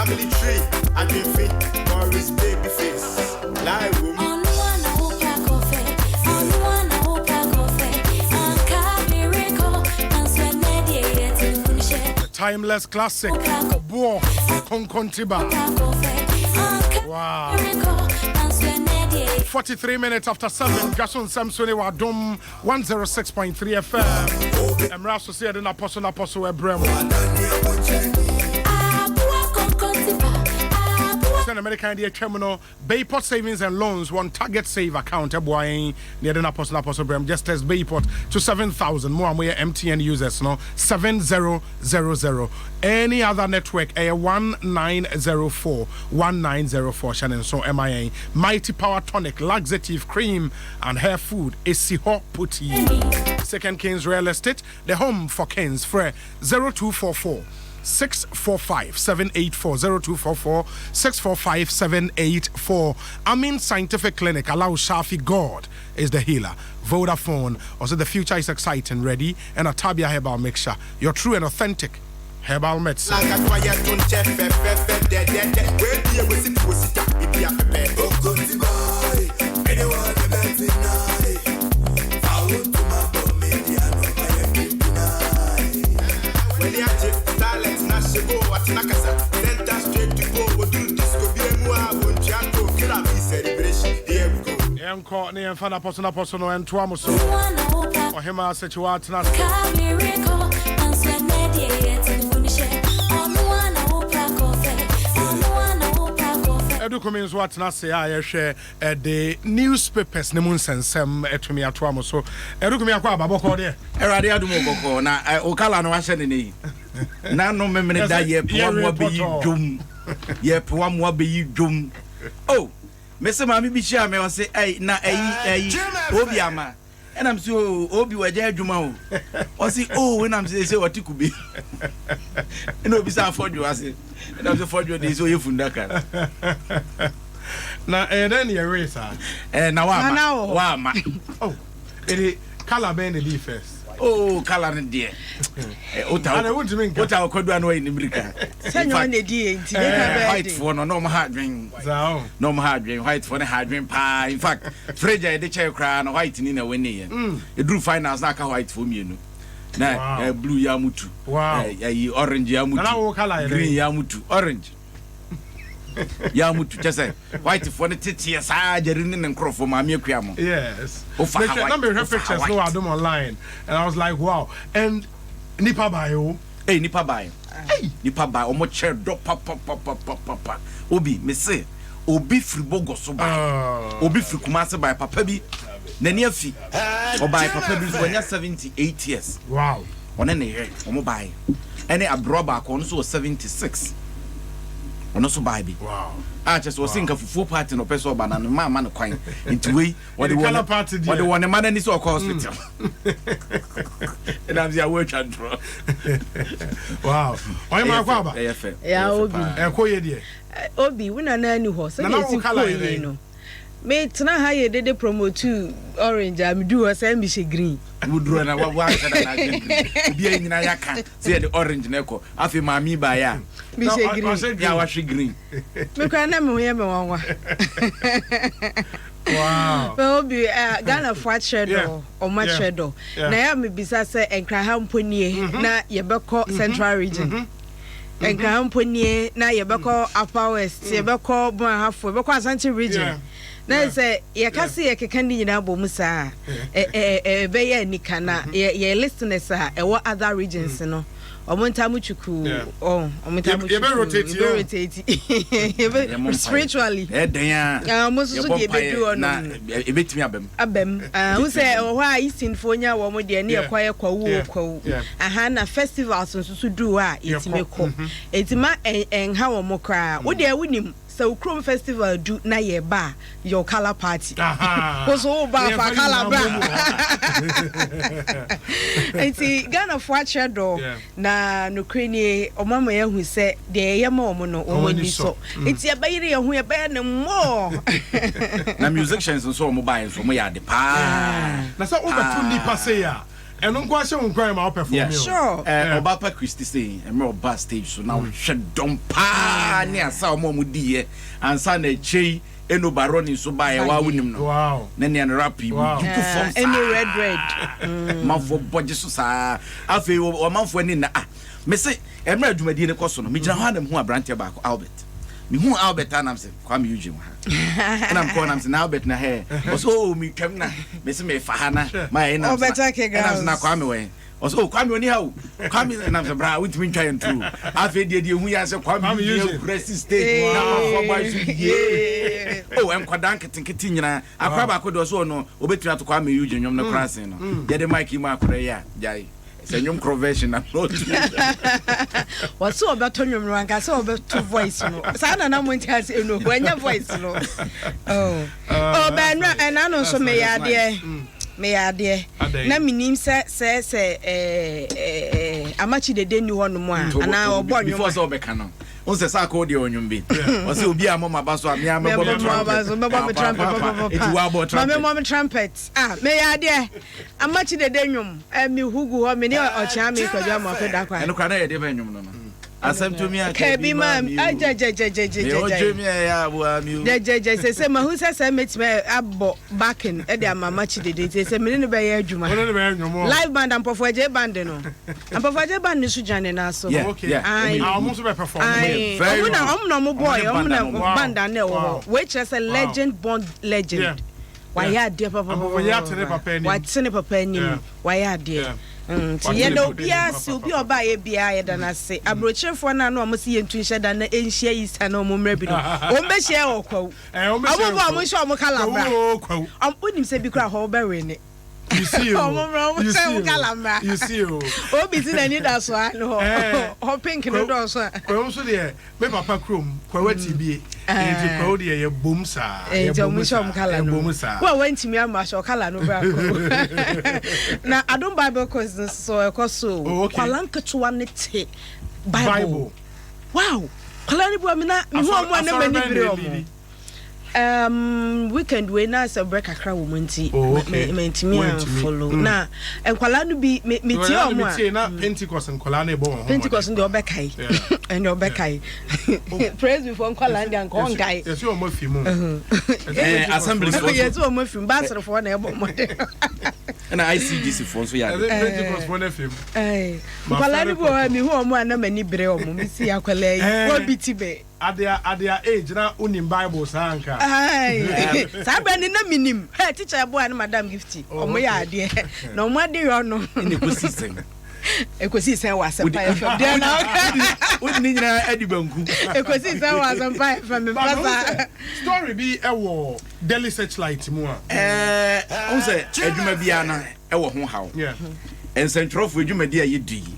Family tree, Adrifi, Morris babyface, Lie room. The timeless classic, Obuo Konkontiba. Wow. 43 minutes after 7, Jason Samson Wadom 106.3 FM. Emra so say na poso na poso ebrem. Sɛ American deɛ twam no, Bayport Savings and Loans one target save account ɛboa yɛn na yɛde no apɔso brɛm. Just text Bayport to 7000. Mo a moyɛ MTN users no, 7000. Any other network ɛyɛ 1904 1904. Hyɛ ne nso ɛma yɛn. Mighty Power Tonic, laxative, cream and hair food ɛsi hɔ poti. Second Kings Real Estate, the home for kings. Frɛ 0244 645 784, 0244 645 784. Amin Scientific Clinic, Allow Shafi, God is the healer. Vodafone, also the future is exciting, ready, and a Tabia Herbal Mixture, your true and authentic herbal medicine. Like a quiet don't check, fe, fe, fe, de, de, de. Where be a wisi, wisi, be be a pepe. Anyone the better night. When you silence, na shigo, atinakasa. Center straight to go, we do disco, be a mua, won't you kill a celebration. Here we go. Yɛnkɔ ne yɛmfa napɔso no ɛntoa mo so. Ɔhema sɛkyiwa atena ase. Ɛdukumi nso atena ase a yɛhwɛ ɛde newspapers ne mu nsɛnsɛm atumi atoa mo so. Ɛdukumi akɔ ababɔkɔ deɛ. Awurade adom wo bɔkɔɔ na wo kala no wahyɛ ne ne yi na no memene da Yɛsɛ yɛpewa mmoa yɛre bɛyi pɔtɔɔ. Dwom yɛpewa mmoa bɛyi dwom o mese maame bi hyia me, ɔse ɛyi na ɛyi ɛyi obi ama ɛnam sɛ o obi wagya adwuma o, ɔse o ɛnam sɛ sɛ ɔte kube ɛna obi sɛ afɔdwo ase ɛnam sɛ fɔdwo de sɛ ɔyɛ fundaka. Na ɛyɛ dɛn ne yɛwee saa? Ɛ na Nana waama wɔ hɔ. waama. Oh, ɛde colour bɛn na di first? O kala no deɛ wota Ana wontumi nka. Wota wokɔdu a na wayi ne mmirika. Sɛ nyɛ ɔna di yɛ nti ne ka bɛyɛ White den. foɔ no na ɔmo ha adwen. Saa o. Na ɔmo ha adwen, white foɔ no ha adwen paa. In fact, fridge a yɛde kyɛɛ koraa no, white ni na ɛwɔ yɛn ɛduru finals na aka white foɔ mmienu na blue yɛ amutu. Ɛyi orange yɛ Nana, wo colour amutu, yɛ dɛn? Green yɛ amutu, orange yɛ amutu. Kyɛ sɛ white foɔ no teteɛ saa gyeri ne ne nkorɔfoɔ maame akua mo. Wofa Mehwɛ na Hawaii, mehwɛ wofa pictures no Hawaii. wɔ Adom online and I was like, wow, and nipa bae o. Ei, nipa bae, nipa bae, ɔmo kyerɛ dɔ papapapapapa. Obi mese obi firi Bogo so bae. Ah. Obi firi Kumase bae, papa bi n'ani afi ɔbae, papa bi nso wanya 78 years. Ɔne ne yere ɔmo bae, ɛne aberewa baako, ɔno nso wɔ 76, ɔno nso bae bi. A kyerɛ sɛ ɔse nka fufuo party na ɔpɛ sɛ ɔba na ne ma ama no kwan, nti wei ɔde Ɛde wɔ colour ne party deɛ. Ɔde wɔ ne ma n'ani sɛ ɔkɔ hospital ɛnam sɛ awo atwa ntorɔ. Wow. Ɔyɛ maa kɔ aba. Ɛyɛ fɛ. Ya, Ɛyɛ fɛ Obi. paa. Ɛkɔ yɛ deɛ. Obi wo nana ani hɔ Nana, sɛdeɛ wo ɛsi colour kɔɔ yɛ yie dɛn? no, metena ha yɛ dede promote orange a medu hɔ sɛ mehyɛ green. Woduro na wahyɛ da na ahyɛ green, obiara nyinaa yɛaka sɛ yɛde orange na ɛkɔ, afei maame baeɛ a mehyɛ Na green. ɔhyɛ yɛ a wahwɛ green. Mekora na me ho yɛ me nwanwa. But obi Ghanafoɔ akyerɛ dɔ, ɔmo akyerɛ dɔ. Na yɛ a mebisa sɛ Nkraha mpo nie na yɛbɛkɔ Central Region, Nkraha mpo nie na yɛbɛkɔ Upper West, yɛbɛkɔ Boahafo, yɛbɛkɔ Asante Region. Na sɛ yɛka se yɛkeka ne nyinaa bɔ mu saa a, ɛbɛyɛ anika na yɛ listeners a ɛwɔ other regions no, ɔmo nta mu twuku. Ɔ ɔmo nta mu Yɛbɛ rotate twuku, yɛ o. yɛbɛ rotate, yɛbɛ Yɛmmɔ mpaeɛ. spiritually. Ɛyɛ dɛn a Ah, ɔmo nso so yɛbɔ deɛ mpaeɛ ɛbɛdu hɔ na nom. ɛbɛtumi aba mu. Abam ho sɛ ɛwɔ hɔ a Easternfoɔ nya wɔn deɛ ne yɛkɔ yɛ kwawu o. Kwawu aha na festivals nso so duru hɔ a yɛtumi Yɛkɔ. kɔ eti ma ɛnha wɔn koraa. Wo deɛ wonim sɛ wo kurom festival du na yɛba a, yɛ colour party. Wo so wo ba fa Yɛmfa colour nyinaa bra. bɔ mu wɔ Nti Ghanafoɔ akyerɛ dɔ. Na nokorɛ nie, ɔmo ama yɛahu sɛ deɛ yɛyɛ ma ɔmo no, Ɔmo ɔmo ani ani sɔ. sɔ, nti yɛbɛyere yɛn ho, yɛbɛyɛ ne mmɔɔ. Na musicians nso a ɔmo baeɛ nso, ɔmo yɛ ade paa. Na sɛ wobɛto nipa sei a Ɛno nko ahyɛ wo nkuran ma wo perform o. Sure. Eh, ɔba pa Christy sei, mmerɛ ɔba stage so na wohwɛ dɔm paa ne asa a ɔma ɔmo diiɛ ansa na akyire yi Eno Baroni nso baeɛ waa wonim no. Wow. Ne nea no rap yi Wow. bubu fam saa. Eno red red. Amanfoɔ bɔ gye so saa. Afei ɔmanfoɔ ani nna ah mese mmerɛ dwumadie no kɔ so no megyina hɔ a na mehu aberanteɛ baako Albert. Mehuu Albert a na mese Kwame Eugene wɔ ha. Ɛna mekɔɔ na mese na Albert na hɛ. Ɔse oh metwam na mese mefa ha na mayɛ na mese ɛna mese na Kwame wɔ he. Ɔse oh Kwame ɔni ha o. Kwame ɛna mese bra wontumi ntwa yɛn turo. Afei deɛ deɛ ehu yɛ sɛ Kwame Eugene akura si stage na amanfoɔ abɔ ayɛ so yie. Oh nkwadaa nketenkete nyinaa. Akora baako deɛ ɔse ɔno obetumi ato Kwame Eugene nnwom no koraa sen no. Yɛde mic yi ma akora yi a gyae. Sɛ nnwom korɔ version na na ɔtumi. Wɔse ɔbɛto nnwom no wanka sɛ ɔbɛto voice no. Saa na na monte ase no wanya voice no. Oh, oh bɛnura ɛna no nso meyɛ adeɛ. Meyɛ adeɛ. Na menim sɛ sɛ sɛ ɛɛ ɛɛ amakyi dede nni hɔ nom a anaa ɔbɔ nnwom. Before sɛ ɔbɛka no. Wo sɛ saa kɔ deɛ ɔnwom bi. Ɔsɛ obi a mɔ maba so a mea mɛbɔ me trumpet. Mɛbɔ me trumpet. Eti wabɔ trumpet. Ma mɛmɔ me trumpet. Ah meyɛ adeɛ. Amakye dede nnwom eh, me hu gu hɔ, me ne ɔkyea me kwadwo amoako da kwa. Ɛno koraa na yɛde bɛn nnwom no no. Asɛm to mi a ka bi ma mi o. Me ɔdwe mi a ɛyɛ aboa mi o. Gyɛgyɛgyɛ sese mahu sɛ sɛ mɛtumi abɔ backing de ama Amakye dede nti sɛ me ne no bɛyɛ adwuma. Wo ne no bɛyɛ nnwom o. Live band Ampɔfo Agyei band no. Ampɔfo Agyei band no nso gyina ne nan so. Yeah, yeah. Aye. Ah, ɔmo nso bɛ perform. Aye. Very Ɔmo na good. ɔmo na ɔmo bɔɔ Ɔmo ɔmo ne na band Wow. band na ɛwɔ Wow. hɔ. Wei kyerɛ sɛ legend born legend. Yeah. Wayɛ adeɛ papapapa. Wate ne papa anim. Wayɛ adeɛ. Nti yɛda obiara ase, obi a ɔbaeɛ biara yɛda no ase. Aburokyerefoɔ no a na wɔn se yɛntu nhyɛ da na ɛnhyia Easter na wɔn mmerɛ bi no, wɔn bɛhyia wɔ Kwawu. Wɔn bɔ wɔn nhyɛ wɔn kala mmra. Wonim sɛ bi koraa hɔ wobɛwe ne. Wɔn mmra wɔn nhyɛ wɔn kala mmra. Obi si n'ani da so a no hɔ hɔ pink no dɔɔso a. Kwawu nso deɛ Me papa kurom, Kwawu Atibie. Enti Kwawu deɛ yɛbom saa. Enti ɔmo nhyɛ ɔmo kala no. Yɛbom saa. Wo a wantumi amma hyɛ ɔkala no bra Kwawu. Na Adom Bible Quiz no so ɛkɔ so o. Oh, okay. Kwala nketewa no te Bible. Bible. Wow! Kwala no bi wɔ me na mehu ɔmo a na Asɔre m'ani bɛn bere na ɔmo. ɛlidi? Um, weekend wei na sɛ brɛ kakra wɔ mu nti Oh, okay. mantumi Woantumi. amfollow. Na nkwalaa no bi me metie Wɔyɛ ɔmo me a tie na Pentecost nkwadaa no ɛbɔ wɔn ho Pentecost mmɔden deɛ paa. ɔbɛkae. Yeah. Ɛnde ɔbɛkae. Praise before nkwalaa deɛ anka ɔnkae. Yɛsi wɔn afi mu. Eh, Assemblies foɔ nso. Yɛsi wɔn afi mu. Baasrefoɔ na ɛbɔ mmɔden. Ɛna ICGC foɔ nso yɛ ade. Yɛsi Pentecost foɔ no afi mu. Ɛɛ, Nkwalaa no bi wɔ hɔ a mehu ɔmo a na m'ani bere ɔmo. Mesi akwalaa yi, Eh. wɔbi ti bɛ. At their at their age na wonim Bible saa anka. Aye. Saa berɛ no na menim. Hey, teacher ɛboa ne Madam Gifty. Oh, Ɔmo yɛ okay. adeɛ. Na ɔmo ade yɔ no. Ɛna ɛkɔsi sɛn? Ɛkɔsi sɛn wɔ Asɛmpa FM. Deɛ na ɔka. Wode ne nyinaa adi banku. Ɛkɔsi sɛn wɔ Asɛmpa FM. But Mepɛ mehu saa. sɛ story bi ɛwɔ Daily Searchlight mu a. Ɛɛ, wohu sɛ adwuma biara no ɛwɔ ho haw. Yeah. Nsɛntwerɛfoɔ adwumadi a yɛdi yi,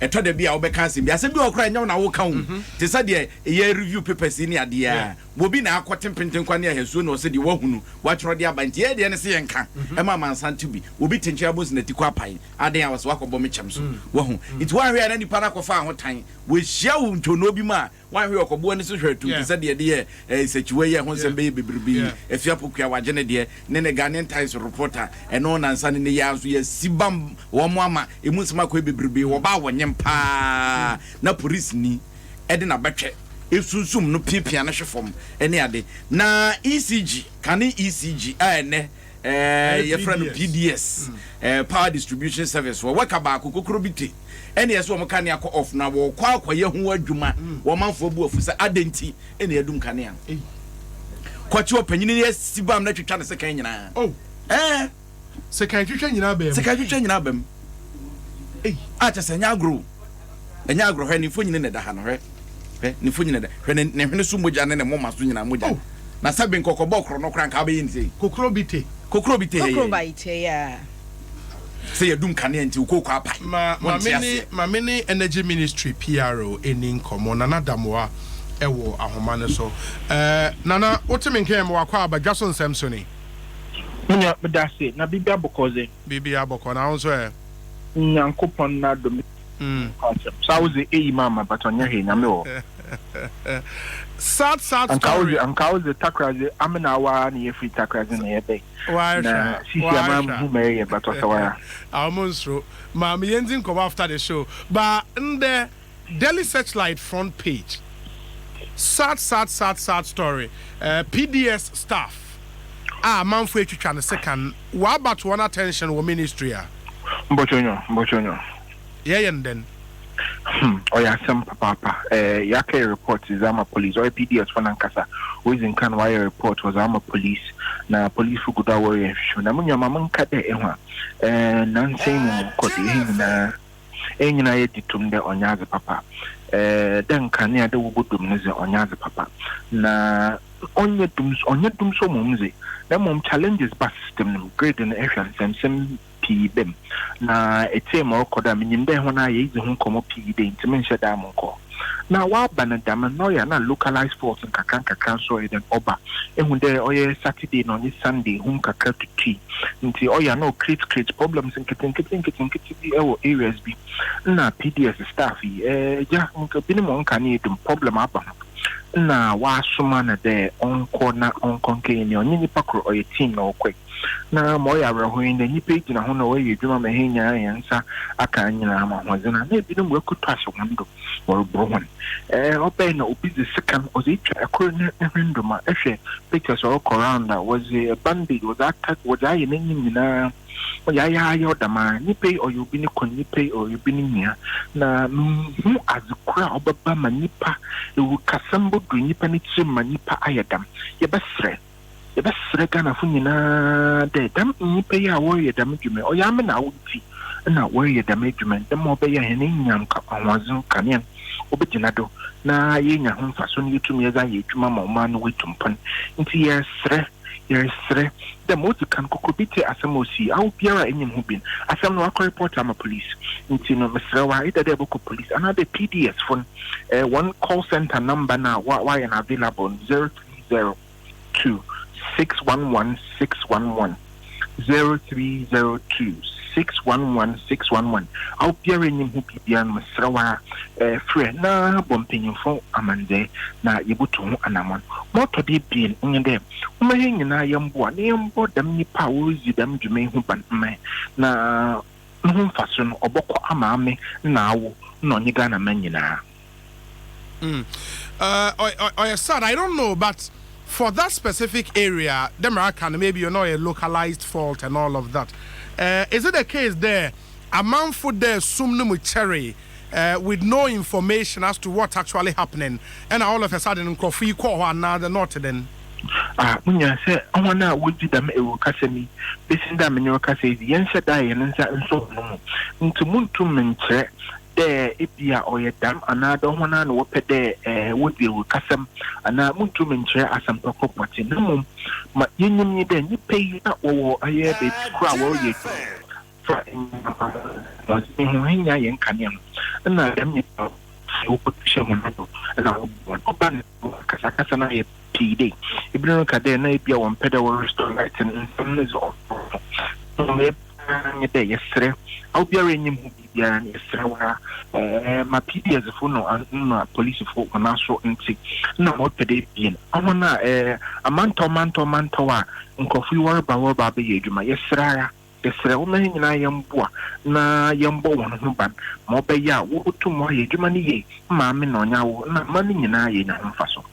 ɛtɔ da bi a wobɛka asɛm bi, asɛm bi wɔ hɔ koraa ɛnyɛ wo na woka o, te sɛ deɛ yɛ review papers yi ne adeɛ a, obi na akɔte mpentenkwa ne ahasuo na ɔsɛ deɛ wahunu, watwerɛ de aba, nti yɛn deɛ ne sɛ yɛnka ɛma amansan te bi. Obi te nkyɛn abɔ sinati kɔ apae, adɛn a wɔsɛ wakɔbɔ me kyɛm so, wahu. Nti woanhwɛ a na nipa no akɔfa ahotan, wahyia wo ntwonoo bi mu a, Wanhwɛ ɔkɔboa ani so hwɛ atum te sɛ deɛ ɛde yɛ nsakyiwa yi a ɛho nsɛm bɛyɛ bebrebe yi. Afia Pokuaa wagye ne deɛ ne ne Ghanaian Times reporter ɛno nansa ne nnɛ yi ara nso yɛasi bam wɔn ama ɛmu nsɛm akɔyɛ bebrebe. Wɔbaa wɔnyem paa na polisini de n'abatwɛ sunsum no piapia no hwe fam ne ade. Na ECG, kane ECG a ɛnnɛ yɛfrɛ no PDS, Power Distribution Service, wɔ worker baako kokoro bi te ɛne ɛsɛ wɔn kanea kɔ off na wɔkɔ akɔyɛ ho adwuma. Wɔn manfoɔ bu afu sɛ adɛn nti ɛna yɛdum kanea no. Kɔkye ɔpanyini no asi bam na twitwa ne sekan nyinaa. Oh. Ɛɛ. Sekan twitwa nyinaa bam. Sekan twitwa nyinaa bam. A kyɛ sɛ ɛnyɛ agorɔ o. Ɛnyɛ agorɔ hwɛ ne mfonini na ɛda ha no hwɛ. Hwɛ ne mfonini na ɛda hwɛ ne ne hwene so mogya ne ne moma so nyinaa mogya. Oh. Na sɛ bi nkɔkɔbɔ korɔ no koraa nka wobɛyɛ ne sei. Kokoro bi te. Kokoro bi te. Kokoro ba te ya. Sɛ yɛdum kanea nti wo kooko apae. Ma ma Wonte me ne aseɛ. ma me ne Energy Ministry PRO nni nkɔmmɔ, Nana Damoah wɔ ahoma no so. Eh, Nana, wote me nka ɛ? Mewɔ akwaaba, dwa so nsɛm so ni. Me nua, meda ase. Na biribi abɔkɔ dze? Biribi abɔkɔ, na wo nso ɛ? Nyankopɔn n'adom. Saa wodze eyi ma ama but ɔnnyɛ hwee, Nyame wɔ hɔ. Sad sad story. Anka wodze anka wodze Takoradi amena awa ara na yɛfiri Takoradi na yɛbɛe. Na sisi ama muhu ma ɛyɛ but ɔsɛ wara. Awo nsuro. Maame, yɛndzi nkɔmmɔ after the show. But ndɛ Daily Searchlight front page. Sad, sad, sad, sad story. PDS staff a amanfo etwitwa ne sekan wɔaba to wɔn attention wɔ ministry a. Mbɔtwonyo, mbɔtwonyo. Yɛyɛ no dɛn? Ɔyɛ asɛm papaapa. Eh, yɛakɛyɛ report dze ama police. Ɔyɛ PDS fo nankasa. Woedzi nkan wɔayɛ report wɔdze ama police. Na policefo gu do a wɔreyɛ nhwehwɛmu. Na mo nua ma menka dɛ ehu a, eh, nnansa yi mu mu kɔ do hɛn nyinaa, hɛn nyinaa yɛgye to mu dɛ ɔnnyɛ adze papa. Eh, dɛ nkanea dɛ wobodum no dze ɔnnyɛ adze papa. Na ɔnnyɛ dum, ɔnnyɛ dum so mbom dze, na mbom challenges ba system no mu, grid no ehwɛ nsɛmsɛm pii ba mu. Na etsie ma ɔrokɔ do a, minyim dɛ hɔn a yeedzi ho nkɔmbɔ pii dɛ ntsi mennhyɛ da monnkɔ hɔ. Na wɔaba no dɛm no, na ɔyɛ a na localised faults nkakrankakra so ɔyɛ dɛn ɔba. Ehu dɛ ɔyɛ Saturday na ɔnye Sunday hum kakra tutui ntsi ɔyɛ a na ɔcreate create problems nketsenketse nketsenketse bi wɔ areas bi. Nna PDS staff yi, egya, nka binom hɔn nkanea edum, problem aba ho. Nna wɔasoma no dɛ ɔnkɔ na ɔnkɔ nkɛyɛ nea ɔnnyɛ nyimpa kor, ɔyɛ team na wɔkɔe. Na ma ɔyɛ awerɛhow nye dɛ, nyimpa yi gyina ho na wɔreyɛ edwuma ma hɛn nyina hɛn nsa aka nyina ma ahoɔdzen a, na binom rokoto ahyɛ hɔn do, wɔrobor hɔn. Ɔbɛyɛ na obi dze sekan ɔdze etwa kor no ne hwen do ma ehwɛ pictures a ɔrokɔ round a, wɔdze bandage wɔdze ata wɔdze ayɛ n'enyim nyina yayaayaw dɛmara. Nyimpa yi ɔyɛ obi no kun, nyimpa yi ɔyɛ obi no nua. Na munnhu adze kor a ɔbɛba ma nyimpa ewurkasɛm bodur nyimpa ne tsirmu ma nyimpa ayɛ dɛm. Yɛbɛserɛ. Yɛbɛserɛ Ghanafo nyina dɛ dɛm nyimpa yi a wɔreyɛ dɛm dwuma yi, ɔyɛ ame na awo ntsi na wɔreyɛ dɛm edwuma yi, dɛ ma ɔbɛyɛ a hɛn enyinam ahoɔdzen kanea no obegyina do na yeenya ho mfaso na yetum yɛdze ayɛ edwuma ma ɔman no oetu mpon. Ntsi yɛreserɛ, yɛreserɛ dɛ ma odzi kan kokrobitse asɛm a osii, awo biara a inyim ho bi no, asɛm no wɔakɔ report ama police. Ntsi no meserɛ wo a, either dɛ ebɔkɔ police anaadɛ PDS fo no hɔn call centre number no a wɔayɛ no available no, 030. 2 611 611 0302 611 611 A Obiara nnyim ho biribiara no, meserɛ wo ara, frɛ na bɔ mpanyimfo amandzɛɛ na yebotu ho anamɔn. Ma ɔtɔ do ebien nye dɛ, momma hɛn nyina yɛmboa na yɛmbɔ dɛm nyimpa a woridzi dɛm dwuma yi ho ban mma hɛn, na no ho mfaso no, ɔbɔkɔ ama ame na awo na ɔnye Ghanaman nyina. Ɔyɛ sad, I don't know, but for that specific area, dɛ mmerɛ aka no, maybe ɔno ɔyɛ localized fault and all of that. Is it the case dɛ amanfo dɛ sum no mu kyɛree with no information as to what actually happening, ɛna all of a sudden nkurɔfo yi kɔɔ hɔ anaa the not then? Ah, munya sɛ hɔn a wodzi dɛm ewurkasɛm yi besi ndɛ a menye wo rekasa yi dze, yɛnnhyɛ da hɛn nsa nnsɔ hɔn mu, ntsi munntum nnkyerɛ dɛ ebia ɔyɛ dɛm anaadɛ hɔn ara na wɔpɛ dɛ wodzi ewurkasɛm anaa, munntum nnkyerɛ asɛmpa kor pɔtsee, na mbom ma yenyim nye dɛ nyimpa yi na wɔwɔ ɔyɛ beebi kor a wɔreyɛ edwuma fa enyinam ahoɔdzen ho, hɛn nyina hɛn kanea ho, nna dɛm nyimpa no wokotu hyɛ hɔn do na wɔbɔ hɔn. Ɔba no dɛm a, akasakasa no ayɛ pii dɛ binom reka dɛ na ebia wɔmmpɛ dɛ wɔ restore light no, nsɛm no dze ɔnnɔɔso. Mbom ma yɛbɛka ara nye dɛ yɛserɛ awo biara a inyim ho biribiara no, yɛserɛ wo ara ma PDS fo no na polisifo hɔn aso ntse. Nna ma ɔtɔ do ebien, hɔn a amantɔw mantɔw mantɔw a nkorɔfo yi wɔreba wɔreba abɛyɛ edwuma, yɛserɛ ara yɛserɛ wo ma hɛn nyina yɛmboa na yɛmbɔ hɔn ho ban ma ɔbɛyɛ a wobotum wɔayɛ edwuma no yie ma ame na ɔnye awo na ma ne nyina yenya ho mfaso.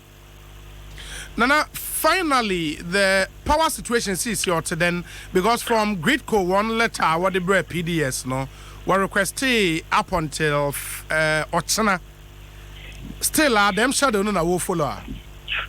Nana, finally the power situation seesei ɔte dɛn? Because from Gridco wɔn letter a wɔde brɛɛ PDS no, wɔ requestee up until ɔkyena. Still a dɛm schedule no na wɔ follow a?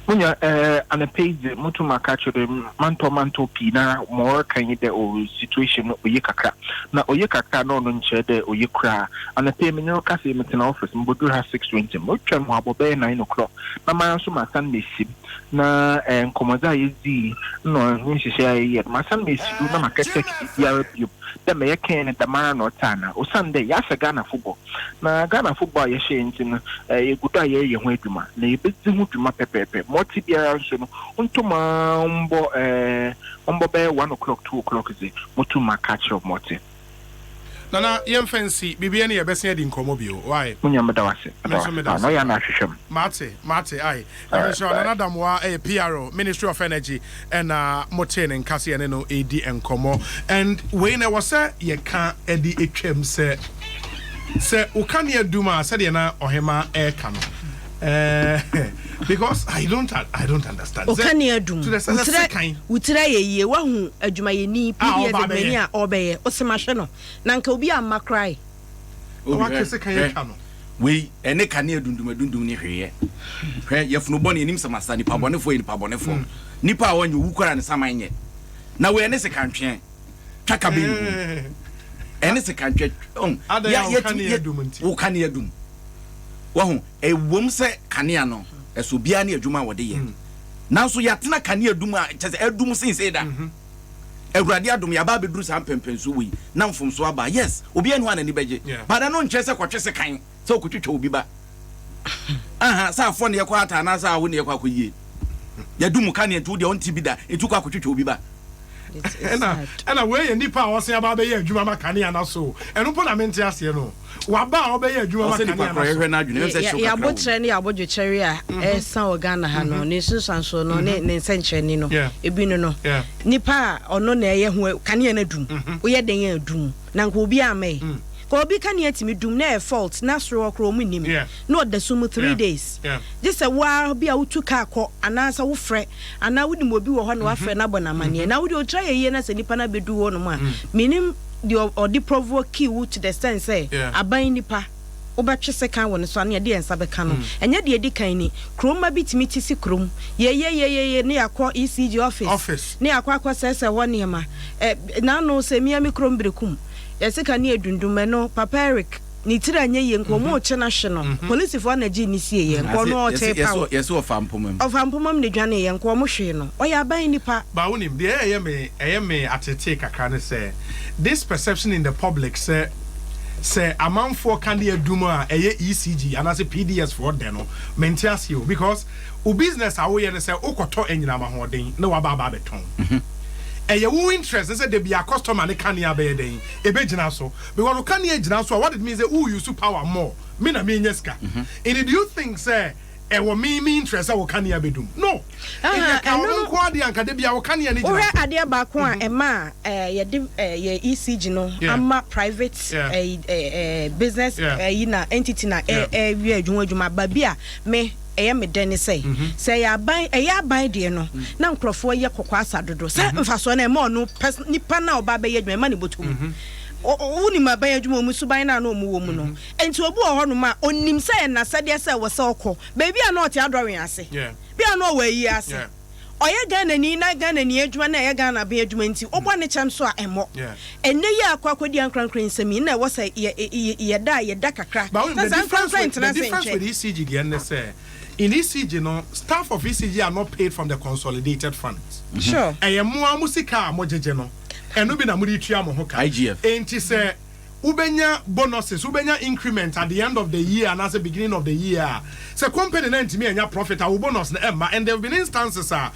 Munya eh, anapa yi dze motum aka akyerɛ dɛ mantɔ mantɔ pii noara ma ɔreka nye dɛ oh situation no oye kakra. Na oye kakra na ɔno nnkyerɛ dɛ oye koraa. Anapa yi menye wo kasa yi metsena office, mubodur ha 6:20, motweɔn ho abɔ bɛyɛ 9 o'clock na mara so masan mesi mu na eh nkɔmbɔdze a yedzii nna ɔnye nhyehyɛɛ a yɛyɛɛ no masan mesi do na makɛ check biribiara bio dɛ ma yɛkɛɛ no dɛmara na ɔtse anaa osiandɛ yɛahyɛ Ghanafo bɔ. Na Ghanafo bɔ a yɛhyɛe ntsi no, yegu do a yɛreyɛ ho edwuma, na yebedzi ho dwuma pɛpɛɛpɛ. Ma ɔtse biara so no, onntum ara mbɔ mbɔ bɛyɛ one o'clock, 2 o'clock dze, motum maka akyerɛ wo ma ɔtse. Nana, yɛmfa nsi biribi ne yɛbɛsen adi nkɔmmɔ bio. Why? Mo nua, meda wase. Me nso meda ase. Na ɔyɛ ana ahwehwɛ m. Mate, mate, ai. Ɛno nso Nana Damoa ɛyɛ PRO, Ministry of Energy, ɛna motee ne nka sɛ yɛne no ɛredi nkɔmmɔ. And wei na ɛwɔ sɛ yɛka ɛde atwam sɛ wo kanea dum a, sɛdeɛ na ɔhema ɛreka no, because I don't understand. Okanea dum, wotira yɛ yie, wahu adwumayɛni PDS adwumayɛni a ɔbɛyɛ ɔsɛm no na nka obi amma korae. Wakese kan yɛtwa no. Wei ɛne kanea dundum adundum ne hweyɛ. Hwɛ, yɛfunu bɔne anim sɛm asa. Nipa bɔnefoɔ yɛ nipa bɔnefoɔ. Nipa a ɔnyɛ owu koraa ne saman nyɛ na wei ɛne sekantweɛ twaka bɛyi ne ɛne sekantweɛ. Wo kanea dum, wahu ɛwom sɛ kanea no ɛso obiara ne adwuma a wɔde yɛ, nanso yɛatena kanea dum a kyɛ sɛ ɛdum sensei da. Awurade adom, yɛaba abɛduru saa mpɛmpɛnsuo wɔ yi na mfomso aba. Yes, obiara ne hɔ a n'ani bɛgye, but ɛno nkyerɛ sɛ kɔtwe sekan sɛ wokɔtwitwa obi ba aha sɛ afɔ ne yɛkɔ ata anaasɛ awo ne yɛkɔ akɔyie. Yɛdu mu kanea nti wodeɛ ɔnte bi da nti wokɔ akɔtwitwa obi ba. Ɛna wei yɛ nipa a ɔsen aba abɛyɛ adwuma ma kanea na so ɛno mpo na mente aseɛ no, waba a ɔbɛyɛ adwuma ma kanea na so. Yɛabotrɛ ne yɛabɔdwokyɛre a ɛsa wɔ Ghana ha no, ne nsunsuansoɔ no ne nsɛnkyerɛnne no ebi no, nipa a ɔno na ɛyɛ ho kanea no adum, woyɛ den yɛ adum na nka obi ama yi ka obi kanea tumi dum na ɛyɛ fault na soro hɔ koraa ɔmu nim na ɔda so mu 3 days, gye sɛ waa bi a wotu kaa kɔ anaasɛ wofrɛ anaa wonim obi wɔ hɔ na wafrɛ no abɔ n'amanneɛ na wode ɔtira yɛ yie na sɛ nipa no abɛdu hɔ nom a, menim deɛ ɔde provoke wo to the extent sɛ aban nipa wobɛtwe sekan wɔ ne so ano yɛde yɛn nsa bɛka no. Ɛnyɛ deɛ ɛdi kan ni, kuroma bi tumi ti si kurom yɛyɛyɛyɛ ne yɛakɔ ECG office ne yɛakɔ akɔ sɛsɛ hɔ nneɛma ɛ n'ano sɛ mia mi kurom Berekum yɛse ka ne yɛdundum. Ɛno Papa Eric ne tiri anyɛ yie nka ɔmo ɔkye no ahwe no, polisifoɔ na gye ne sie yɛ nka ɔno ɔte paw. Yɛsɛ ɔfa mpoma mu. Ɔfa mpoma mu ne dwane yɛ nka ɔmo hwee no, ɔyɛ aban nipa. Ba wonim deɛ ɛyɛ me atete kakra ne sɛ this perception in the public sɛ amanfoɔ kanea dum a, ɛyɛ ECG anaasɛ PDS foɔ dɛ no, mente aseɛ o, because wo business a woyɛ no sɛ wokɔtɔ anyinam ahoɔden na waba aba abɛtɔn, ɛyɛ wo interest ne sɛ da bia customer ne kanea bɛyɛ dɛn ɛbɛgyina so, because wo kanea gyina so a, what it means sɛ wo use power more, me na menya sika. And do you think sɛ ɛwɔ me interest sɛ wo kanea bɛdum? No. Ɛyɛ ka ɔno nko adeɛ anka da bia wo kanea ne gyina Wohwɛ adeɛ baako a ɛma a yɛde yɛ ECG no ama private business yi na entity na ɛwie adwuma baabi a me ɛyɛ me dɛ ne sɛ ɛyɛ aban, ɛyɛ aban deɛ no na nkurɔfoɔ yɛ kɔkɔɔ asa dodo sɛ mfasoɔ no ɛma ɔno nipa na ɔba bɛyɛ adwuma ɛma ne bɔtɔ mu. Wonim aban adwuma ɔmu suban no a na ɔmu wɔ mu no, nti obi wɔ hɔnom a ɔnim sɛ ɛyɛ n'asɛdeɛ sɛ ɛwɔ sɛ ɔkɔ baabi a na ɔte adɔwe ase bi a na ɔwɔ ayi ase, ɔyɛ Ghanani na Ghanani adwuma na ɛyɛ Ghana aban adwuma, nti wobɔ ne kyɛm so a ɛmmɔ. Ɛnɛ yi akɔ akɔdi ankorankora nsɛm yi na ɛwɔ sɛ yɛda a yɛda kakra sɛ saa nkorankora ntena ase. The difference with ECG deɛ ne sɛ in ECG no, staff of ECG are not paid from the consolidated funds. Ɛyɛ mmoa mo sika a mo gyegye no, ɛno bi na mo de tua mo ho ka. IGF. Enti sɛ wobɛnya bonuses, wobɛnya increment at the end of the year anaasɛ beginning of the year a, sɛ company na ntumi anya profit a, wo bonus no ɛmma. And there have been instances a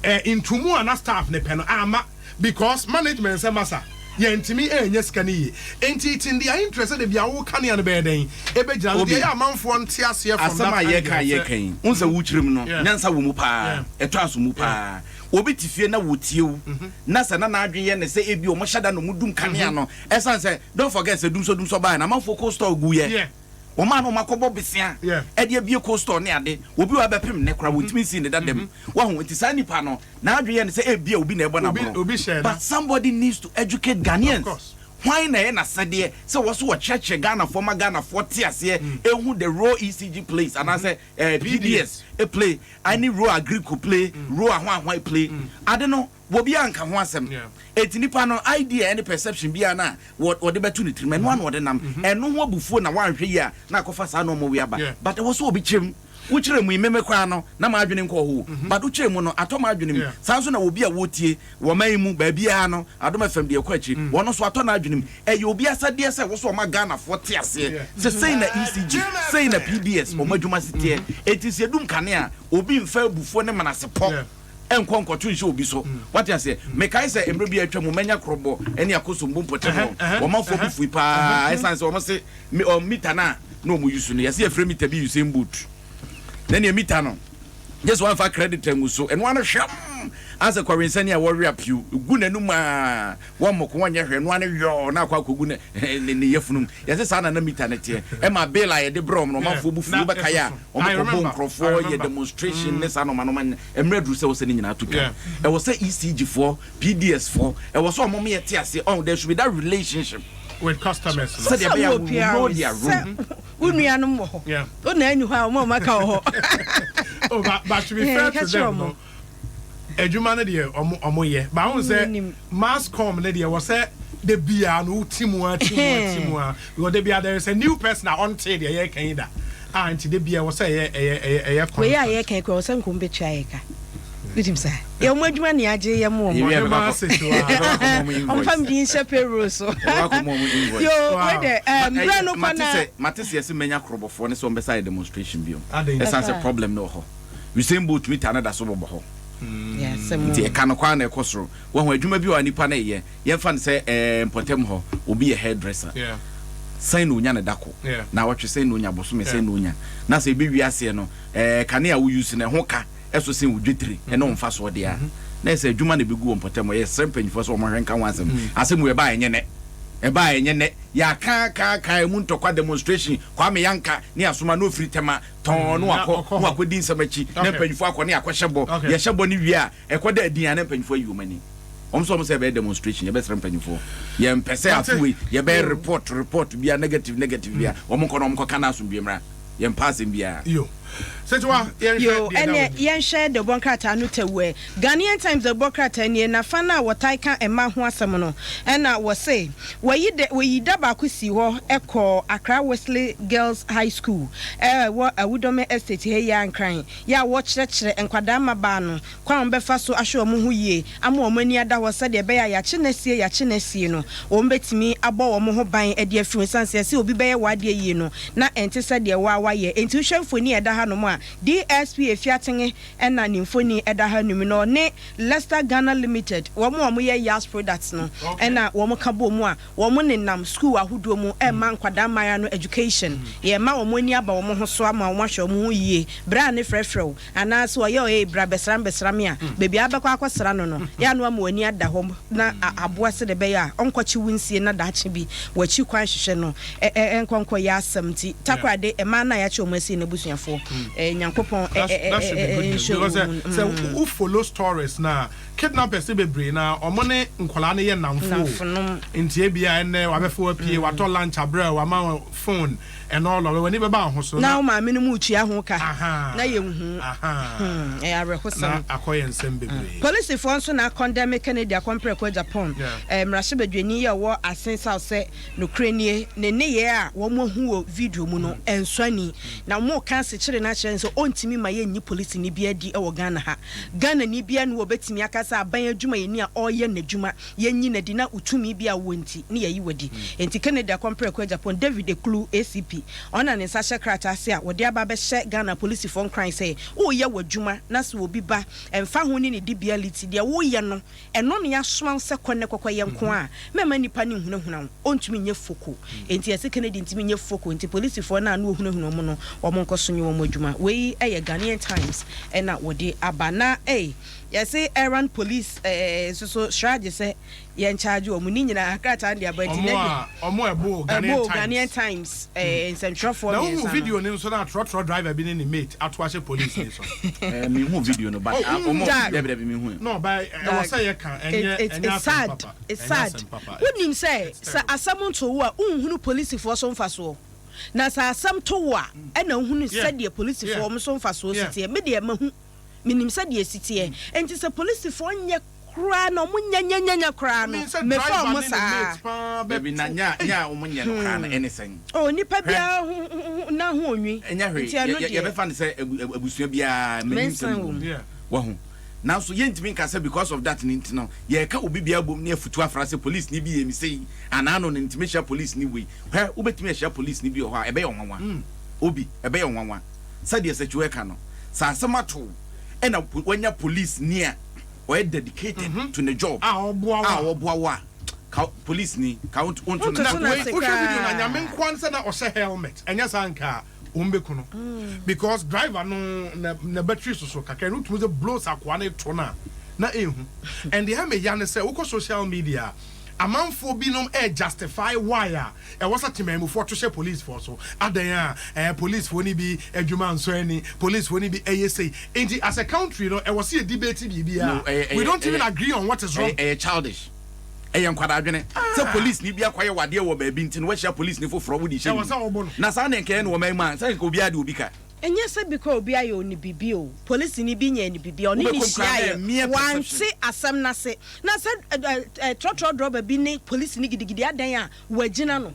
ntumu a na staff ne pɛ no ama because management sɛ masa yɛntumi ɛnyɛ sika no yie. Nti it's in their interest sɛ de bia wo kanea no bɛyɛ dɛn ɛbɛgyina no deɛ ɛyɛ amanfoɔ nte aseɛ from that. Asɛm a yɛka yɛka yi n sɛ wokyerɛ mu no, nyansa wɔ mu paa, ɛtɔ aso mu paa. Obi te fie na wɔtie wo na sɛ na n'adwene yɛ ne sɛ ebi ɔmo hyɛ da na ɔmo dum kanea no, ɛsan sɛ don't forget sɛ dumsɔ dumsɔ baa na amanfoɔ cold store gu yɛ wɔn a na wɔn akɔbɔ besia ɛde abie cold store ne ade, obi wa bɛpem ne kora wɔntumi nsi ne dada mu wahu. Nti saa nipa no n'adwene yɛ ne sɛ ebia obi na ɛbɔ n'aborɔ, but somebody needs to educate Ghanaians. Hwan na ɛyɛ n'asɛdeɛ sɛ wɔso wɔkyerɛkyerɛ Ghanafoɔ ma Ghanafoɔ te aseɛ, ehu the role ECG plays anaasɛ PDS play ɛne role Agrico play, role ahoahoa play ade no, wɔbi anka ho asɛm. Eti nipa no idea ɛne perception biara na wɔde bɛto ne tirim, ɛno ano wɔde nam ɛno ho abufuo na wɔanhwɛ yi a na akɔfa saa nneɛma wi aba. But ɛwɔ so obi kyerɛ mu, wokyerɛ mu yi meme koraa no na maa adwene nkɔ hɔ, but wokyerɛ mu no atɔ maa adwene mu. Saa nso na obi a wɔtie wɔ man yi mu baabiara no, Adom FM deɛ ɛkɔ akyiri, wɔn nso atɔ n'adwene mu. Ɛyɛ obi asɛdeɛ sɛ wɔso ɔma Ghanafoɔ te aseɛ sɛ sei na ECG, sei na PDS wɔn adwuma si teɛ. Eti sɛ edum kanea, obi nfa abufuo ne menasepɔ. Ɛnkɔ nkɔto nhyɛ obi so. Wate aseɛ? Mekae sɛ mmerɛ bi a atwa mu, manya korɔbɔ ne akosombo mpɔtam hɔ. Wɔn afoɔ bo fui paa ɛsiane sɛ wɔn se me ɔ mita no a na wɔn use no, yɛse yɛfrɛ mita bi Usain Bolt. Na neɛ mita no, gye sɛ wɔamfa credit angu so. Ɛno ano hwɛm asɛ kɔwensani a wɔwe apio gu n'anum a wɔmmoko wɔnyɛ hwɛ, ɛno ano yɔɔ na akɔ akɔgu ne ne ne yafunu mu. Yɛse saa na na mita no teɛ. Ɛma bill a yɛde brɛ wɔn no, ɔmanfoɔ bo fui. Wobɛkae a, wɔkɔbɔ nkurɔfoɔ, yɛ demonstration ne saa nnoɔma nnoɔma. Mmerɛ aduru sɛ ɛwɔ sɛ ne nyinaa to twa. Ɛwɔ sɛ ECG foɔ, PDS foɔ, ɛwɔ sɛ wɔn yɛ te aseɛ, ɔho, there should be that relationship. With customers. Sɛdeɛ ɛbɛyɛ a we will know their room. Wo nuanom wɔ hɔ. Wo na ani hɔ a wɔn a wɔaka wɔ hɔ. Oh, but to be fair to them no, adwuma no deɛ ɔmo ɔmo yɛ. But ahun sɛ mass com no deɛ wɔ sɛ de bia no ti mu a ti mu a ti mu a because de bia there is a new person a ɔnte deɛ yɛ kan yi da. Ah, nti de bia wɔ sɛ ɛyɛ ɛyɛ ɛyɛ ɛyɛ constant. Wei a yɛ kan kura wɔ sɛ nkom bɛtua yɛ ka. Wotim saa? Yɛ ɔmo adwuma ne agye yɛ mo ɔmo. Ɔmo fa mi din nhyɛ payroll so. Yo, wei de mbrɛ no kɔ na. Mate sɛ yɛsɛ manya korɔbɔfoɔ ne sɛ ɔmo bɛsa yɛ demonstration bio. Ɛsan sɛ problem no wɔ hɔ. Usain Bolt mita no da so bɔbɔ hɔ. Nti ɛka no kwan na ɛkɔ soro. Wɔn adwuma bi wɔ nipa no yɛ. Yɛmfa no sɛ mpɔtam hɔ obi yɛ hairdresser. Sɛn na onya ne dako. Na wɔtwe sɛn na onya bosome sɛn na onya. Na sɛ ebi wi aseɛ no kanea a wo use no ɛho ka ɛso sen wo dwetire ɛne wo mfasoɔ deɛ a na ɛsɛ adwuma na ɛbɛgu wɔ mpɔtam hɔ. Yɛsrɛ mpanyinfoɔ sɛ wɔn hwɛ nka ho asɛm. Asɛm wei ɛbaa ɛnyɛ nɛ. Ɛbaa ɛnyɛ nɛ. Yɛaka aka aka ɛmu ntɔkwa demonstration Kwame Yanka ne asoma na ofiri Tema tɔn na wakɔ na wakɔdi nsɛm akyi na mpanyinfoɔ akɔ ne akɔhyɛ bɔ. Yɛhyɛ bɔ no wie a ɛkɔ da adin a na mpanyinfoɔ ayi wɔn ani. Wɔn nso wɔn sɛ ɛbɛyɛ demonstration yɛbɛsrɛ mpanyinfoɔ. Yɛmpɛ sɛ afe wei yɛbɛyɛ report report bia negative negative bia wɔn nkɔ na wɔn nkɔka na asomdwie mmra. Yɛmpɛ asɛm biara. Yo. Sɛtiwa, yɛnhwɛ Yo, deɛ ɛda ɛneɛ w'anim. yɛnhwɛ dawubɔ nkrataa no tawuɛ. Ghanaian Times dawubɔ krataa nie, na fa no a wɔtae ka mmaa ho asɛm no, ɛna wɔse wɔyi dɛ wɔyi da baako sii hɔ kɔɔ Accra Wesley Girls High School a ɛwɔ Awudome Estate ha yi ara Nkran, yɛ a wɔkyerɛkyerɛ nkwadaa mmabaa no kwan a wɔbɛfa so ahwɛ wɔn ho yie ama wɔn ani ada hɔ sɛdeɛ ɛbɛyɛ a yɛakye no asie yɛakye no asie no wɔbɛtumi abɔ wɔn ho ban de afiri ho. Ɛsiane sɛ yɛse obi bɛyɛ w'adeɛ yie no na ɛnte sɛ deɛ wo ara woayɛ enti wohwɛ mfoni a ɛda hanom a DSP Afiatenge na ne mfoni da hanom no ɔne Lester Ghana Limited wɔn a wɔyɛ Yas products no na wɔka bɔ mu a wɔn nenam sukuu ahodoɔ mu rema nkwadaa mmaayewa no education yɛrema wɔn ani aba wɔn ho so ama wɔn ahwɛ wɔn ho yie berɛ a ne frɛfrɛ wo Anaa sɛ ɔyɛ ɔee bra bɛsra me bɛsra me a, baabi a wobɛkɔ akɔsra no no, yɛ a na wama w'ani ada hɔ na aboa sɛdeɛ ɛbɛyɛ a ɔnkɔkye wo nsie na daakye bi w'akyi kwan hwehwɛ no nkɔ nkɔyɛ asɛm nti. Takoradi, mmaa no a yɛakye wɔn asie no abusuafoɔ, Nyankopɔn nhyɛ wɔn mu. Sɛ wo follow stories no a, kidnappers no bebree no ara, wɔn ne nkwadaa no yɛ nnamfo o. Nti ebia ɛnnɛ wabɛfa wo apue, watɔ lunch abrɛ wo, wama wo phone. And all of w'ani bɛba wo ho so na. Na wo maame no mu retua ho ka na yɛnhu. Hmm, ɛyɛ awerɛhosɛm. Na akɔyɛ nsɛm bebree. Polisifoɔ nso na akɔndɛme Kennedy Akɔmprɛko Agyapong, mmarahyɛbadwani yi a ɔwɔ Asin South sɛ nokorɛ nie, ne nneyɛɛ a wɔahu wɔ video mu no ɛnsɔ ani. Na wɔreka asekyere no akyerɛ no sɛ ɔntumi mma yɛnnyi polisini biara di wɔ Ghana ha. Ghanani biara nni hɔ a ɔbɛtumi aka sɛ aban adwumayɛni a ɔreyɛ n'adwuma Yɛnyi no adi na wo tumi bi a wowɔ nti ne yɛayi wo adi. Enti Kennedy Akɔmprɛko Agyapong, David Eklu, ACP, ɔno na ne nsa hyɛ krataa ase a wɔde aba abɛhyɛ Ghana apolisifoɔ nkuran sɛ woreyɛ w'adwuma na sɛ obi ba, ɛmfa ho ne ne dibea liti, deɛ woreyɛ no, ɛno na yɛasoma wo sɛ kɔ nnɛ kɔkɔyɛ nko a, mɛmma nnipa no nhunahuna wo. Ɔntumi nyɛ foko. Enti yɛse Kennedy ntumi nyɛ foko nti polisifoɔ no a na wɔhunahuna wɔn no, wɔn nkɔ so nyɛ wɔn adwuma. Wei yɛ Ghanaian Times na wɔde aba. Na ei! Yɛse Errand police eh nso so sragye sɛ yɛn charge wɔn ne nyinaa krataa no de aba nti Ɔmo nɛ a deɛ ɔmo a ɛboo Ghanaian ɛboo Times. Ghanaian Times eh nsɛntwerɛfoɔ Na wohu mmiɛnsa no. video no nso na trɔtrɔ driver bi ne ne mate ato ahyɛ police ni so. Eh, me hu video no but Oh, ah, wohu ɔmo Jack. dabi dabi me hu. No, but ɛwɔ Jack, sɛ yɛka ɛnyɛ it, it, ɛnyɛ it's asɛm sad, papa. it's Ɛnyɛ sad. asɛm papa. Wonim sɛ It's sɛ terrible. asɛm nto wo a wonhunu polisifoɔ so mfasoɔ. Na sɛ asɛm to wo a ɛna wohunu sɛdeɛ polisifoɔ wɔn so mfasoɔ si teɛ. Me deɛ mahu. Menim sɛdeɛ ɛsi teɛ. Enti sɛ polisifoɔ nyɛ koraa na wɔn nyɛ nyɛ nyɛ nyɛ koraa no, mefa wɔn saa. Dabi, na nyɛ a nyɛ a wɔn nyɛ no koraa no ɛne sɛn? Oh, nipa Hwɛ. biara ho ho ho na ho onwi. Ɛnyɛ hwee. Nti ɛno Yɛ yɛ deɛ. yɛbɛfa no sɛ abu abu abusua biara mmanim Mensan sɛm wɔ wɔ mu. mu. Wahu? Nanso yɛntumi nka sɛ because of that no nti no, yɛreka obi biara bom ne afutu afra sɛ polisini bi yɛ me sei anaa no no nti mehyia polisini wei. Hwɛ, wobɛtumi ahyia polisini bi wɔ hɔ a ɛbɛyɛ wo nwanwa. Obi, ɛbɛyɛ wo nwanwa. Sɛdeɛ Sekyiwɛ ka no, sɛ asɛm ato wo. Ɛna wanya police ni a ɔyɛ dedicated to ne job a ɔboa wo a a. Ɔboa wo a, ka police ni ka wonto Wonto no so na na wei ase wohwɛ video na koraa. Nyame nkoa sɛ na ɔhyɛ helmet, ɛnyɛ saa nka wɔn bɛku no, because driver no na battery soso kakra no, wotumi sɛ blows akoa no to no a na ehu. And deɛ ɛmɛ ya ne sɛ wokɔ social media, amanfoɔ binom ɛ justify why a ɛwɔ sɛ temamufoɔ to hyɛ policefoɔ so. Adan a policefoɔ ni bi adwuma nso ani, policefoɔ ni bi ɛyɛ sei. Nti as a country no, ɛwɔ sɛ yɛ debate biribiara. No, We don't even agree on what is wrong. Ɛyɛ childish, ɛyɛ nkwadaa adwene sɛ police ni bi akɔyɛ wadeɛ wɔ baabi nti no wahyia police ni foforɔ wode hyɛ Ɛwɔ ne sɛ mu. wɔbɔ no. Na saa ne nkɛyɛ no wɔ man mu a, sɛ nka obiara de obi ka. Ɛnyɛ sɛ bi kɔ obi ayɛ oni bibi o, polisi ni bi nyɛ ni bibi, ɔne ne Wobɛkɔ nkura hyia na mere yɛ wante perception. asɛm n'ase na sɛ ɛ ɛ trɔtrɔ drɔba bi ne polisi ni gidigidi adan a wagyina no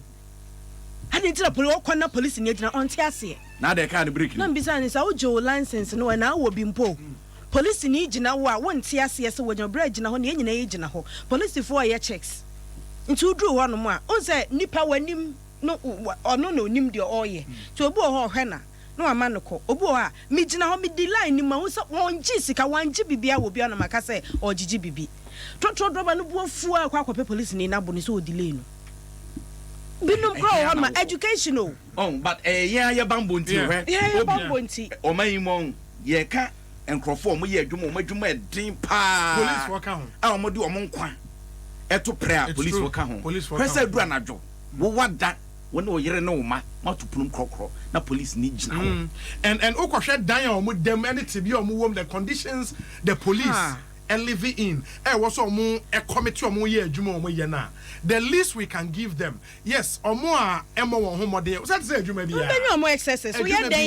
adi nti na poli ɔkɔ na polisi ni agyina, ɔnte aseɛ. Na ade kaa no break Na no. mbisa ne sɛ wogye wo license no na awɔ bi mpo, polisi ni gyina wo a wonte aseɛ sɛ wɔgyina berɛ gyina hɔ na yɛn nyinaa yɛ gyina hɔ. Polisifoɔ a yɛ checks nti woduru hɔ nom a, wohu sɛ nipa w'anim no ɔno na onim deɛ ɔreyɛ, nti obi wɔ hɔ ɔhwɛ na wama no kɔ. Obi wɔ hɔ a megyina hɔ, medi line ni ma wo sɛ wɔngye sika, wɔngye biribi a wɔ bi a na maka sɛ ɔgyegye biribi. Trɔtrɔ drɔba no bu afu a kɔ akɔpɛ polisi ni n'abo ne sɛ ɔdelay no. Binom kora wɔ hɔ ma education o. Oh, but ɛyɛ yɛn ayɛ bambɔ nti hwɛ. Yɛn ayɛ Obi- bambɔ nti. Ɔman yi mu ɔn yɛka nkurɔfoɔ a wɔyɛ adwuma, wɔn adwuma ɛden paa Policefoɔ ka ho. a wɔde wɔn nkwa ɛto prɛ a It's policefoɔ true. ka ho. Policefoɔ hwɛ ka sɛ ho. aduru anadwo, wowa da, wɔne wo yere ne wo ma moato ponom korɔkorɔ na police ni gyina hɔ. And wokɔhwɛ dan a ɔmo dɛm ɛne tebi a ɔmo wɔm, the conditions the police live in, ɛwɔ sɛ ɔmo ɛkɔmiti ɔmo yɛ adwuma a ɔmo yɛ na the least we can give them, yes, ɔmo a ɛmɔ wɔn ho mmɔden sɛ te sɛ adwuma bi a Wobɛnya ɔmo excesses woyɛ Adwuma dɛn a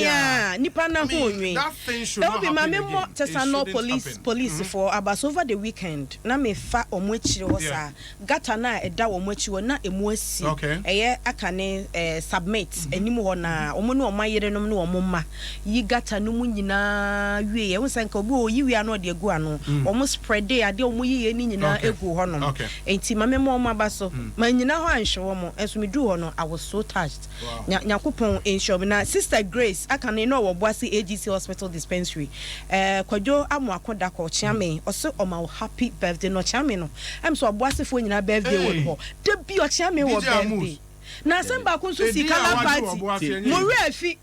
biara. nipa na I ho mean, onwen. that thing should not Obi ma happen me mmɔ again. kyɛ It sa no shouldn't police happen. policefoɔ aba so. Over the weekend na mefa ɔmo akyire hɔ saa gata na ɛda ɔmo akyi hɔ na emu asi. Ɛyɛ aka ne submit anim hɔ na ɔmo ne ɔmo ayerenom ne ɔmo mma yi gata no mu nyinaa wie. Ɛho sɛ nka obi wɔ oyi wie ano ɔde egu ano, ɔmo spread adeɛ ɔmo yiyɛ ne nyinaa egu hɔnom. Nti maame ma ɔmo aba so ma nyina hɔ anhwɛ wɔn nso meduru hɔ no, I was so touched. Nyankopɔn nhyɛ ɔmo. Na Sister Grace aka ne na ɔwɔ Boase AGC Hospital dispensary, Kwadwo Amoako Dakɔ ɔkyeame, ɔsɛ ɔma wo happy birthday. Na ɔkyeame no sɛ ɔboasefoɔ nyinaa birthday wɔ Hey. hɔ da bi ɔkyeame wɔ DJ Amus. birthday. Na asɛm baako nso si Edin a kala wagye party wɔ Boase ɛnyɛ mo werɛ afi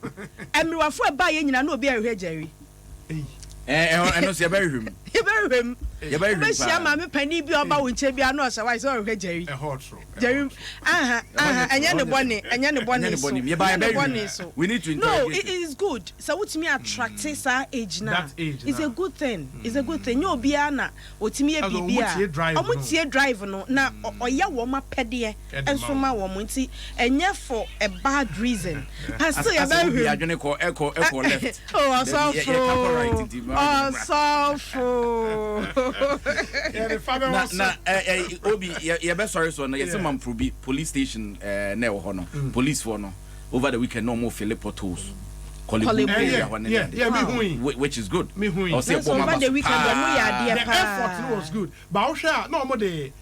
mmeriwafo ɛbaa yɛ nyinaa na obi ahwehwɛ Jerry. Ei. Ɛno nso yɛbɛhwehwɛ mu. Yɛbɛhwehwɛ mu. Yɛbɛhwehwɛ mu Wobɛhyia paa. maame panin bi a ɔba wo nkyɛn bi a na ɔhyɛ wa sɛ ɔhwehwɛ Jerry. Ɛhɔ toro. Jerry aha aha, ɛnyɛ ne bɔne, ɛnyɛ ne bɔne Ɛnyɛ ne so. bɔne. Yɛba- Ɛnyɛ ne yɛbɛhwehwɛ mu. bɔne so. We need to No, interrogate it is good sɛ wotumi attract saa age na That age it's na. a good thing, it's a good thing. Nyɛ obiara na otumi yɛ Ɛsɛ biribi ɔmo tie a drive ɔmo no. tie drive no na ɔyɛ wɔn apɛdeɛ Ɛde nso ma ma wɔn, nti ɛnyɛ for a bad reason, but still Asɛ obi yɛbɛhwehwɛ mu. adwene kɔ ɛkɔ left. Oh, Dabi, yɛka kɔ right nti, ma adwene bra. ɔsɔfo, Yɛde fa bɛ Na wɔ so. na ɛ ɛ obi yɛbɛsɔre so no, yɛsɛ Mamprobi police station na ɛwɔ hɔ no, police foɔ no over the weekend na ɔmo fill potholes. Korle Bu. Korle Bu area hɔ ne ade. Yeah, me hu yi. Which is good. Me hu yi. Ɔsɛ Nanso ɛbɔ ɔmo over aba the so weekend, ɔmo yɛ paa. adeɛ The paa. effort no was good, but wohwɛ a na ɔmo de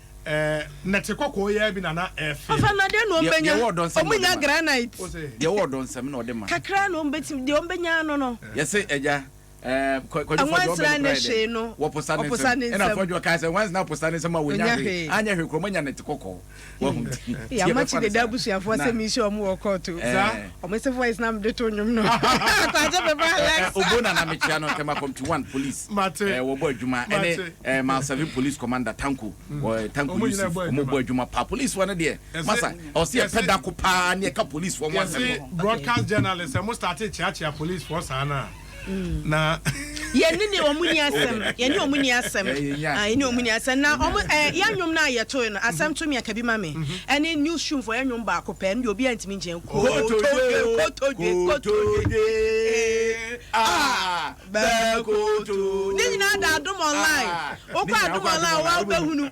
nɛte kɔkɔɔ yɛ bi nana ɛfɛ. Ɔfa na deɛ na ɔmbɛnya Deɛ ɛwɔ ɔdɔ nsɛm ɔmo na nya ɔde ma. granite. Deɛ ɛwɔ ɔdɔ nsɛm na ɔde ma. Kakra na ɔmbɛtumi deɛ ɔmbɛnya no. Yɛsɛ ɛgya Kwadwo Nwansena ɔbɛn ne no koraa hwee yɛ no, dɛ. Wɔposa ne ɔposa nsɛm ne ɛna nsɛm. Fɔdwo kaa sɛ once na posa ne nsɛm a wɔnya Ɔnya hwee hwee. anyɛ hwee kurɔ manya ne te kɔkɔɔ wahu nti Yàmà kyi deda yɛbɛfa no saa. abusuafoɔ sɛ mi nhyɛ ɔmo wɔ kɔɔto. Saa? Ɔmo sɛ voice na mede to nnwom no kwagye pepa Alex. Obo na mekyia no, Tema Committee 1 police. Mate. Wɔbɔ adwuma ɛne Mate. Mile 7 police commander Tanko, Tanko Ɔmo nyinaa Yusuf. bɔ Ɔmo adwuma. bɔ adwuma pa. Police foɔ no deɛ, masa ɔsi ɛpɛ dako paa ne ɛka police foɔ mo asɛm. Yɛsi broadcast journalist ɛmo start kyeakyea police foɔ saa na Yɛne ne ɔmo ni asɛm, yɛne ɔmo ni asɛm. Yɛ nya Ah, yɛne ɔmo ni asɛm na ɔmo yɛn nnwom no a yɛtoe no, asɛm to mi akabi ma me ɛne newsroom fo yɛn nnwom baako pɛ ɛno deɛ obi antumi nkyɛn. Kotodwe, kotodwe, kotodwe. Ah, bɛkoto. Ne nyinaa da Adom Online. Wokɔ Adom Online wa wobɛhunu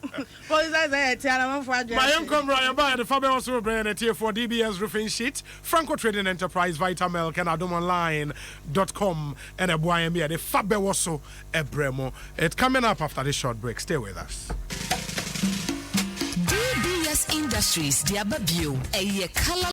kɔsɛ sɛ yɛte anamanfoɔ adwene. Ma yɛn nkɔmmra yɛba yɛde fa bɛwɔ so brɛ yɛn atiefoɔ: DBS Roofing Sheet, Franco Trading Enterprise, Vitamilk and adomonline.com ɛna ɛboa yɛn bi yɛde fa bɛwɔ so ɛbrɛ mo. It coming up after this short break. Stay with us. DBS Industries de aba bio, ɛyɛ color.